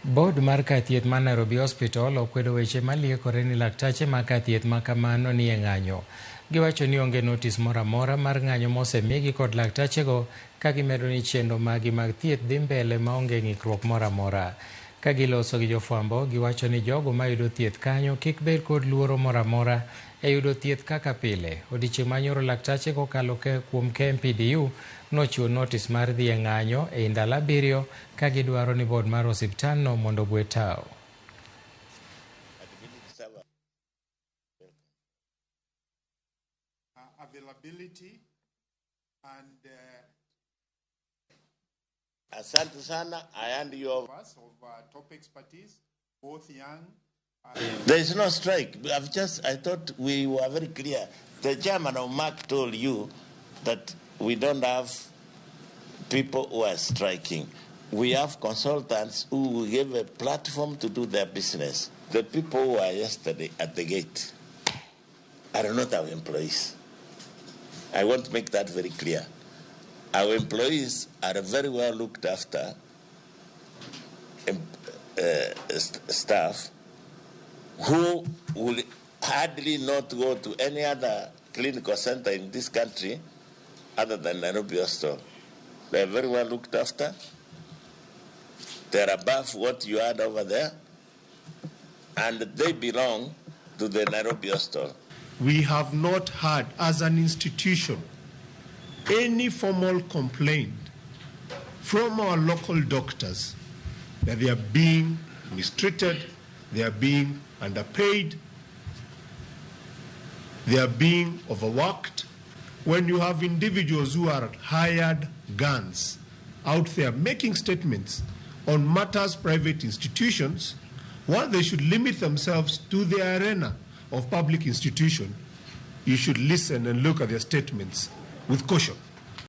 Board mar kar thieth mar Nairobi Hospital okwedo weche maliekore ni laktache mag kar thieth ma kamano nie ng'anyo. Giwacho ni onge notis moro amora mar ng'anyo mosemigi kod laktachego ka gimedo ni chenro maggi mag thieth dhi mbele maonge ng'ikruok moro amora. Ka giloso gi jofwambo, giwacho ni jogo mayudo thieth kanyo kik bed kod luoro moro amora e yudo thieth kaka pile. Odiechieng' manyoro laktache kokalo kuom KMPDU nochiwo notis mar dhi e ng'anyo ei ndalo 7 ka gidwaro ni board mar osiptandno mondo ogwe tao. Availability and Asante sana. I hand you over. Us of top expertise, both young. There is no strike. I thought we were very clear. The chairman of MAC told you that we don't have people who are striking. We have consultants who will give a platform to do their business. The people who were yesterday at the gate are not our employees. I want to make that very clear. Our employees are very well looked after staff who will hardly not go to any other clinical center in this country other than Nairobi Hospital. They are very well looked after. They are above what you had over there, and they belong to the Nairobi Hospital. We have not had, as an institution, any formal complaint from our local doctors that they are being mistreated, they are being underpaid, they are being overworked. When you have individuals who are hired guns out there making statements on matters private institutions, while they should limit themselves to the arena of public institution, you should listen and look at their statements with caution.